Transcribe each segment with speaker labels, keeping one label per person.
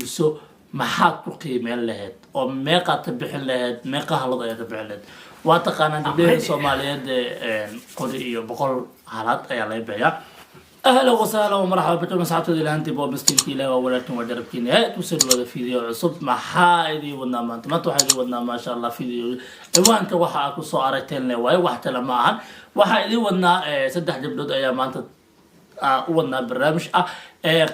Speaker 1: Guurso, maxaad ku qiimeyn lahayd oo meeqaad ka bixin lahayd? Meeqa halood ayaad ka bixin lahayd? Waa taqaanaa gabdhaheena Soomaaliyeed ee qori iyo 100 halaad ayaa laga bixiyaa. Ahlan wasahlan wamaraxba bikum, asxaabtooda ilahantiib waa miskiinka Ilaah, waa walaalkin, waa garabkiina. Ee kusoo dhawaada video cusub. Maxaa idin wadnaa maanta? Maanta waxaa idin wadnaa, maasha Allah, video ciwaanka waxa aad kusoo aragteen le waayo, wax kale ma ahan. Waxaa idin wadnaa saddex gabdhood ayaa maanta u wadnaa barnaamij ah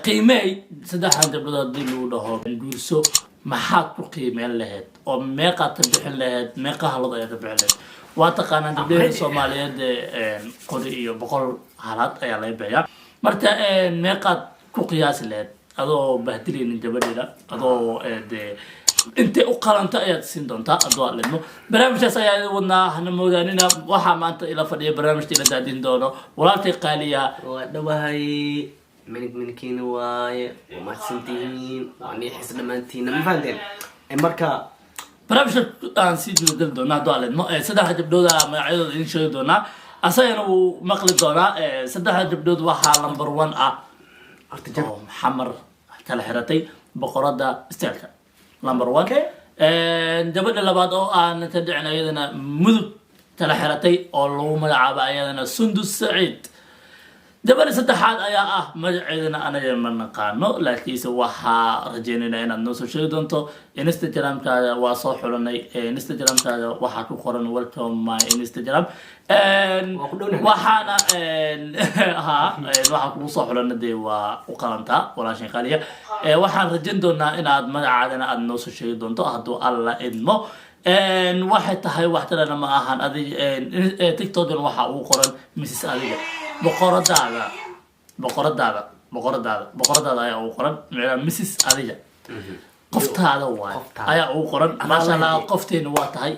Speaker 1: qiimeey saddexdan gabdhood. Haddii lagu dhaho guurso, maxaad ku qiimeyn lahayd oo meeqaad ka bixin lahayd? Meeqa halood ayaad ka bixin lahayd? Waa taqaanaa gabdhaheena Soomaaliyeed ee qori iyo 100 halaad ayaa laga bixiyaa. Marka meeqaad ku qiyaasi lahayd, adoo bahdilaynin gabadheeda, adoo dee intay u qalanta ayaad siin doontaa adoo aad lidmo? Barnaamijkaas ayaa idin wadnaa, hana moodaanina. Waxaa maanta ila fadhiya, barnaamijka ila daadin doono, walaalkay qaaliya.
Speaker 2: Waa dhawahay, minig minkiina waaye. Waa mahadsantihiin, waa niixis dhammaantiina, ma fahanteen? Marka
Speaker 1: barnaamijka aan sii gudagali doonaa hadduu aad lidmo. Saddexda gabdhooda magacyadooda idin sheegi doonaa, asagana wuu maqli doonaa. Saddexda gabdhood waxaa number one ah
Speaker 2: horta jab
Speaker 1: oo Xamar kala xiratay, Boqorada Styleka, number one. Gabadha labaad oo aan ka dhicin, ayadana Mudug kala xiratay oo lagu magacaabo ayadana Sundus Saciid. Gabadha saddexaad ayaa ah, magaceedana anaga ma naqaano, laakiinse waxaa rajeynayna inaad noo soo sheegi doonto. Instagramkaaga waa soo xulanay, Instagramkaaga waxaa ku qoran "Welcome my Instagram".
Speaker 2: Waa ku dhownahay.
Speaker 1: Waxaana ha waxaa kugu soo xulana dee waa u qalantaa, walaashan qaaliya. Waxaan rajayn doonaa inaad magacaadana aad noo soo sheegi doonto hadduu Alla idmo. Waxay tahay wax kalena ma ahan, adig TikTokan waxaa ugu qoran Mrs Adiga, boqoradaada, boqoradaada, boqoradaada, boqoradaada ayaa ugu qoran. Micnaha Mrs Adiga, qoftaada waay.
Speaker 2: Qoftaada.
Speaker 1: Ayaa ugu qoran.
Speaker 2: Adaa
Speaker 1: maasha Allah.
Speaker 2: leedahay.
Speaker 1: Qofteena waa tahay,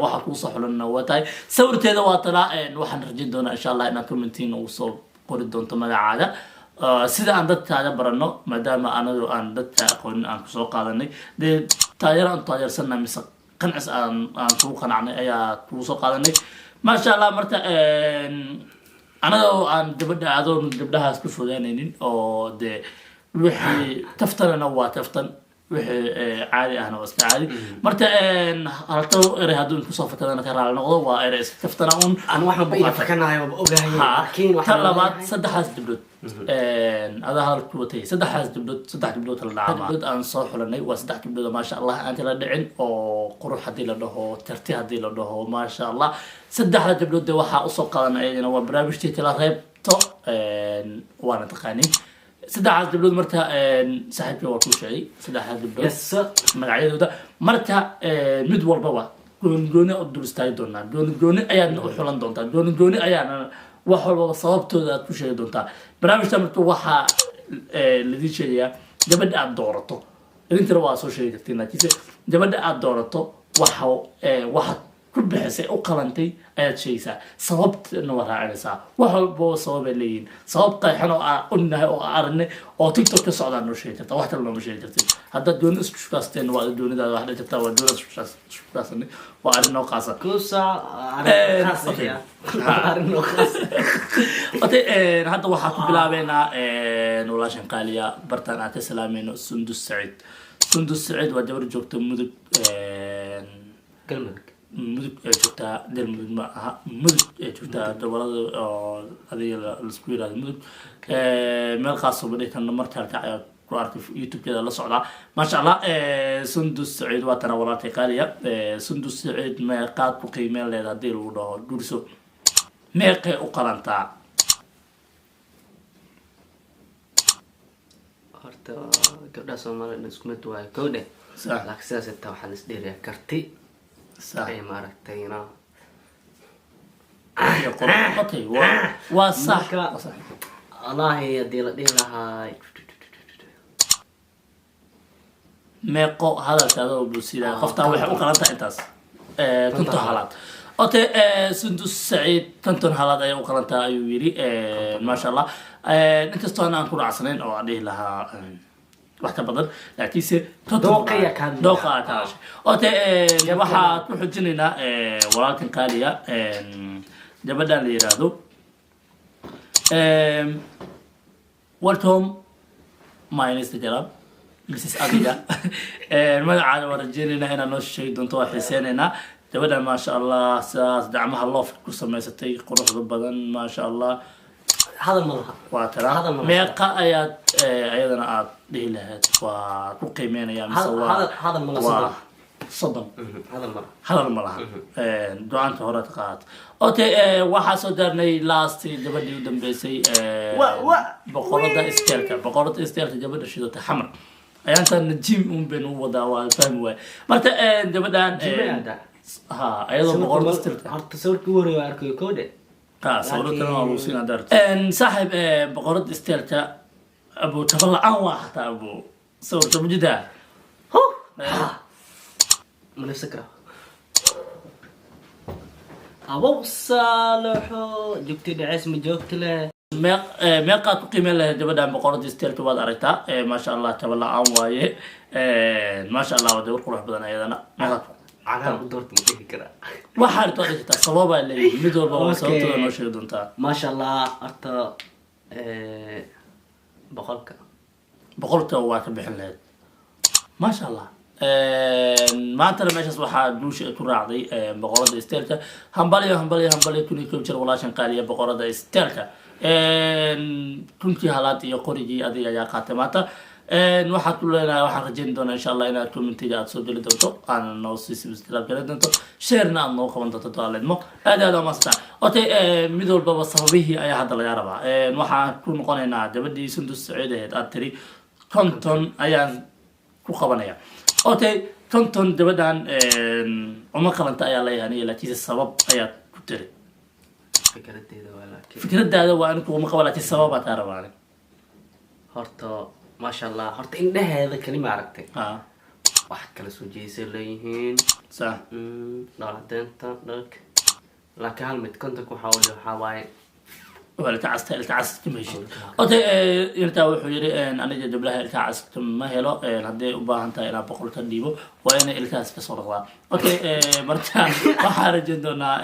Speaker 1: waxa kuu soo xulanna waa tahay, sawirteeda waa talaa. Waxaan rajayn doonaa insha Allah inaad commentiin ugu soo qori doonto magacaaga, sida aan dadkaaga barano, maadaama anagu aan dadka aqoonin aan kusoo qaadanay. Dee taageero aan taageersanna mise qancis aan kugu qanacnay ayaa kugu soo qaadanay, maasha Allah. Marka anagoo aan gabadha adoon gabdhahaas ku fogaanaynin, oo dee wixii kaftanana waa kaftan, wixii caadi ahna waa iska caadi. Marka halto erey hadduu kusoo fakadana ka raali noqdo, waa erey iska kaftana un.
Speaker 2: Aan wax walba iga fakanayo waaba ogahay,
Speaker 1: Ha,
Speaker 2: laakiin
Speaker 1: tan
Speaker 2: waxaan
Speaker 1: labaad,
Speaker 2: leeyahay-
Speaker 1: saddexdaas gabdhood adaa hadal ku watay, saddexdaas gabdhood, saddex gabdhood kala dhaca gabdhood aan soo xulanay waa saddex gabdhood oo maasha Allah aan kala dhicin, oo qurux haddii la dhaho, karti haddii la dhaho, maasha Allah. Saddexda gabdhood de waxaa usoo qadan ayadana waa barnaamijtii kala reebto, waana taqaanin saddexdaas gabdhood. Marka saaxiibkii waa ku sheegay saddexdaas gabdhood
Speaker 2: Yes sir.
Speaker 1: magacyadooda. Marka mid walbaba gooni gooni u dul istaagi doonaa, gooni gooni ayaadna u xulan doontaa, gooni gooni ayaana wax walbaba sababtooda aad ku sheegi doontaa barnaamijka. Marka waxaa ladiin sheegayaa gabadha aad doorato, idinkana waa soo sheegi kartiin, laakiinse gabadha aad doorato waxa waxaad ku bixisay u qalantay ayaad sheegaysaa, sababtana waa raacinaysaa. Wax walbaba sababay leeyihiin, sabab qeexan oo aan ognahay oo aan aragnay oo TikTok ka socdaa noo sheegi kartaa, wax kale nooma sheegi kartid. Haddaad gooni isku shukaasteen, waa goonidaada wax dhihi kartaa, waa gooni isku shukaasanay, waa arrin noo qaasa.
Speaker 2: Kusa arrin khaas ah,
Speaker 1: okay.
Speaker 2: ya. Arrin oo khaas.
Speaker 1: Okay, hadda waxaa ku bilaabeynaa walaashan qaaliya, bartaan aan ka salaameyno, Sundus Saciid. Sundus Saciid waa gabar joogta Mudug.
Speaker 2: Galmudug.
Speaker 1: Mudug ay joogtaa, Galmudug ma aha, Mudug ay joogtaa, gobolada oo adiga laisku yiraahdo Mudug. Meel khaasoo ma dhihi karno, markaa ka ayaa ku arkay YouTube-keeda la socdaa, maasha Allah. Sundus Saciid waa tana, walaalkay qaaliya. Sundus Saciid, meeqaad ku qiimeyn leeda haddii lagu dhaho guurso, meeqay u qalantaa?
Speaker 2: Horta gabdhaha Soomaalida dhan isku mid waayo, kow dheh. Laakiin sidaas intaa waxaa la isdheeriyaa karti ay maaragtay, you know.
Speaker 1: Iyo qurux. Okay, waa sax. Waa sax.
Speaker 2: Wallaahi haddii la dhihi lahaa
Speaker 1: Meeqo hadalkaada oo buusiinaya qoftaan waxay u qalantaa intaas, 50 halaad. Okay, Sundus Saciid 50 halaad ayay u qalantaa ayuu yidhi, maasha Allah. Inkastoo aan ku raacsanayn oo aan dhihi lahaa wax ka badan, laakiinse 50
Speaker 2: Dooqaya ka hadlaya.
Speaker 1: Dooqa ka hadashay. Okay, waxaa ku xujinaynaa walaalkan qaaliya, gabadhan la yiraahdo "Welcome my Instagram". Mrs Adiga. Magacaada waan rajeynaynaa inaad noo sheegi doonto, waa xiiseynaynaa. Gabadhan, maasha Allah, sidaas gacmaha loof ku samaysatay, quruxda badan, maasha Allah.
Speaker 2: Hadal ma laha.
Speaker 1: Waa tana.
Speaker 2: Hadal ma laha.
Speaker 1: Meeqa ayaad ayadana aad dhihi lahayd waa ku qiimeynaya mise waa
Speaker 2: Hadal ma laha.
Speaker 1: Waa
Speaker 2: 30.
Speaker 1: 30.
Speaker 2: Hadal ma laha.
Speaker 1: Hadal ma laha, go-aanka hore qaat. Okay, waxaa soo gaarnay last, gabadhii u dambeysay, boqorada styleka, boqorada styleka, gabadha shidata Xamar. Ayaantan gym un baynu u wadaa, waa fahmi waay. Marka gabadhan
Speaker 2: Gym aadaa?
Speaker 1: Ha, ayadoo boqorada styleka.
Speaker 2: Horta sawirka ugu horreeya waa arkayo, koodhe.
Speaker 1: Ha, sawiratan waa lagu siinaa daarta. Saaxiib, boqorada styleka abu taba la-aan waa xataa abu sawirka mujidaa.
Speaker 2: Ma nafsan karaa? Abow Saalaxo, joogti dhaceys ma joogti leh.
Speaker 1: Meeqaad ku qiimeyn lahayd gabadhan boqorada styleka? Waad aragtaa, maasha Allah, taba la-aan waaye, maasha Allah, waa gabar qurux badan ayadana. Meeqaad
Speaker 2: Cagaar u doorta ma dhihi karaa?
Speaker 1: Waxaa rabtaa dhigtaa, sababaa leeyihi mid walba waa.
Speaker 2: Okay.
Speaker 1: Sababtooda noo sheegi doontaa.
Speaker 2: Maasha Allah, horta 100-ka.
Speaker 1: 100-ka waa ka bixin lahayd, maasha Allah. Maantana meeshaas waxaa guusha ku raacday boqorada styleka. Hambalyo, hambalyo, hambalyo, 1001 jeer, walaashan qaaliya, boqorada styleka. 1000-kii halaad iyo qorigii adiga ayaa qaatay maanta. Waxaad ku leenahay, waxaan rajeyn doonaa insha Allah inaad commentiga aad soo geli doonto, aana noo sii subscribe geli doonto, sharena aad noo qaban doonto doaleedmo. Aad aad umaasanta. Okay, mid walbaba sababihii ayaa hadda laga rabaa. Waxaan ku noqonaynaa gabadhii Sundus Saciid ahayd. Aad tiri 50 ayaan ku qabanaya. Okay, 50 gabadhan uma qalanta ayaa leeyahay aniga, laakiinse sabab ayaad ku tiri.
Speaker 2: Fikradeeda waa, laakiin
Speaker 1: Fikradaada waa in kuguma qaba, laakiin sababaa taa rabaa ani.
Speaker 2: Horta maasha Allah, horta indhaheeda kalima aragtay.
Speaker 1: Ha.
Speaker 2: Wax kala soo jeesay leeyihiin.
Speaker 1: Sax.
Speaker 2: Dholadeenta dharka, laakiin hal mid 50-ka waxaa u waxaa waaye.
Speaker 1: Waa ilka casta, ilka casta ma heshid. Okay, intaa wuxuu yidhi, aniga gabdhaha ilka casta ma helo. Hadday u baahan tahay inaan 100 ka dhiibo, waa inay ilkahaas kasoo dhaqdaan. Okay, marka waxaan rajayn doonaa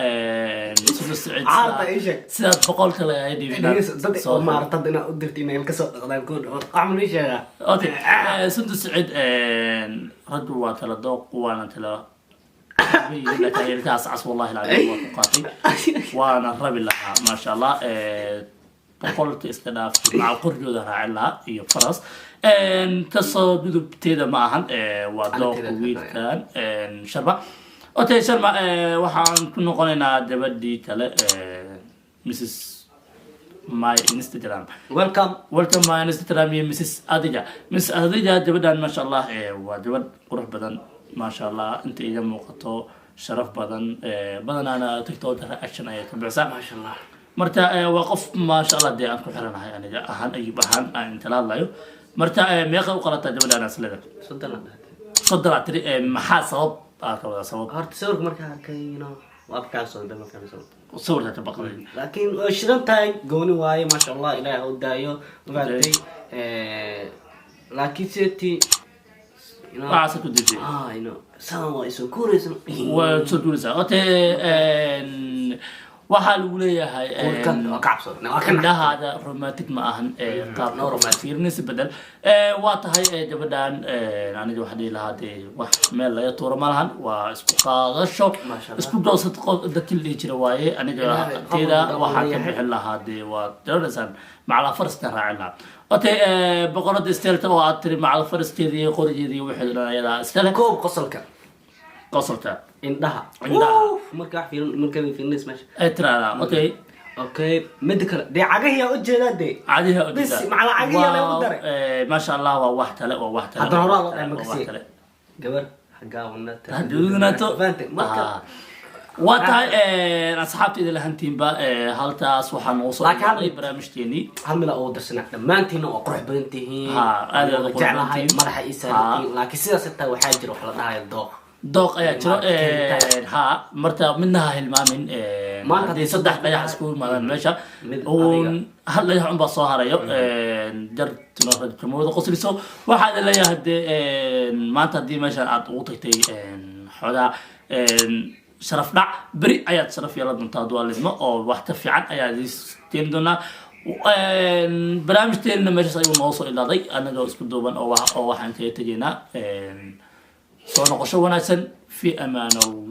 Speaker 1: Sundus Saciid
Speaker 2: Caarta ii sheeg.
Speaker 1: sidaad 100-ka lagaga dhiibin.
Speaker 2: Dad oo maarata hadda inaad u dirta inay ilka soo dhaqdaan kood waxaan ii sheegaa.
Speaker 1: Okay, Sundus Saciid, raggu waa kala dooq, waana kala, laakiin ilkahaas cas, wallahi alcadiim, waa ku qaatay, waana rabi lahaa, maasha Allah. 100-ka iska dhaaf, maca qorgooda raacin lahaa iyo faras. Kasoo gudubteeda ma ahan, waa dooq
Speaker 2: Anteeda.
Speaker 1: Wiilkan Sharma. Okay, Sharma, waxaan ku noqonaynaa gabadhii kale, Mrs My Instagram.
Speaker 2: Welcome.
Speaker 1: Welcome My Instagram iyo Mrs Adiga, Mrs Adiga. Gabadhan, maasha Allah, waa gabadh qurux badan, maasha Allah, inta iga muuqato sharaf badan. Badanaana TikTok reaction ayay ka bixisaa.
Speaker 2: Maasha Allah.
Speaker 1: Marka waa qof, maasha Allah, dee aan ku xiranahay aniga ahaan, Ayub ahaan aan intala hadlayo. Marka meeqa u qalataa gabadhan aslada?
Speaker 2: 30 aan dhahtay.
Speaker 1: 30 aad tiri. Maxaa sabab aad ka wadaa, sabab?
Speaker 2: Horta sawirka markaan arkay, waa kaan soo markaan soo
Speaker 1: Sawirka ka baqday.
Speaker 2: Laakiin way shidan tahay, gooni waaye, maasha Allah, Ilaahay ha u daayo, mafahamtay? Laakiin sideetii
Speaker 1: Waxaase ku dishay.
Speaker 2: Ah, saan waa isoo kuuraysan.
Speaker 1: Waa soo duuraysaa. Okay, waxaa lagu leeyahay
Speaker 2: Kuurkan waa ka cabsada, waa ka naxay.
Speaker 1: Indhahaada romantic ma ahan, qaabka
Speaker 2: No romantic.
Speaker 1: fiirinaysa bedel. Waa tahay, gabadhan aniga waxaa dhihi lahaa dee wax meel laga tuuro ma lahan, waa isku qaadasho.
Speaker 2: Maasha Allah.
Speaker 1: Isku doosad qof dadkii la dhihi jira waaye. Aniga
Speaker 2: Ilaahay,
Speaker 1: teeda
Speaker 2: qof
Speaker 1: waxaan ka
Speaker 2: leeyahay.
Speaker 1: bixin lahaa dee waa garanaysaan, macalaa faraskan raacin lahaa. Okay, boqorada styleka oo aad tiri macala faraskeeda iyo qorigeeda iyo wixii dhan ayadaa iskale.
Speaker 2: Koob qosolka.
Speaker 1: Qosolka.
Speaker 2: Indhaha.
Speaker 1: Indhaha.
Speaker 2: Uff, marka wax fiirin, marka fiirinaysa meesha.
Speaker 1: Ay tiraahdaa okay.
Speaker 2: Okay, mida kale dee cagahiyaa ujeedaa dee.
Speaker 1: Cadiha.
Speaker 2: Bis, macala cagihi lagu daray.
Speaker 1: Maasha Allah, waa wax kale, waa wax kale.
Speaker 2: Haddana horaa loo
Speaker 1: waa
Speaker 2: dhahay, ma
Speaker 1: wax
Speaker 2: kasii.
Speaker 1: kale.
Speaker 2: Gabar hagaawanata.
Speaker 1: Haduudnato.
Speaker 2: Fahantay marka?
Speaker 1: Ah. Waa tahay, asxaabta idin lahantiinba, halkaas waxaa noogu soo
Speaker 2: Laakiin hal
Speaker 1: dhacday barnaamijkeenii.
Speaker 2: Hal mid aa ugu darsanaa, dhammaantiinna waa qurux badan tihiin.
Speaker 1: Ha, aad aad u qurux badan
Speaker 2: Jeclahay
Speaker 1: tihiin.
Speaker 2: madaxa ii saarantihiin, laakiin sidaas xitaa waxaa jira wax la dhahayo dooq.
Speaker 1: Dooq ayaa jiro.
Speaker 2: Maaragtay, keentaa.
Speaker 1: Ha, marka midna ha hilmaamin.
Speaker 2: Maanta
Speaker 1: haddii saddex dhagax isku yimaadaan meesha,
Speaker 2: Mid
Speaker 1: uun
Speaker 2: adiga.
Speaker 1: hal dhagax unbaa soo harayo, jartuna kamooda qosliso. Waxaa idin leeyahay dee maanta haddii meeshan aad ugu tagtay xoogaa sharaf dhac, beri ayaad sharaf yeelan doontaa hadduu alismo oo wax ka fiican ayaa idiin keeni doonaa. Barnaamijteenna meeshaas ayuu noo soo ilaaday, anagoo isku duuban oo waxaan kaga tegaynaa soo noqosho wanaagsan. Fi amaan Allah.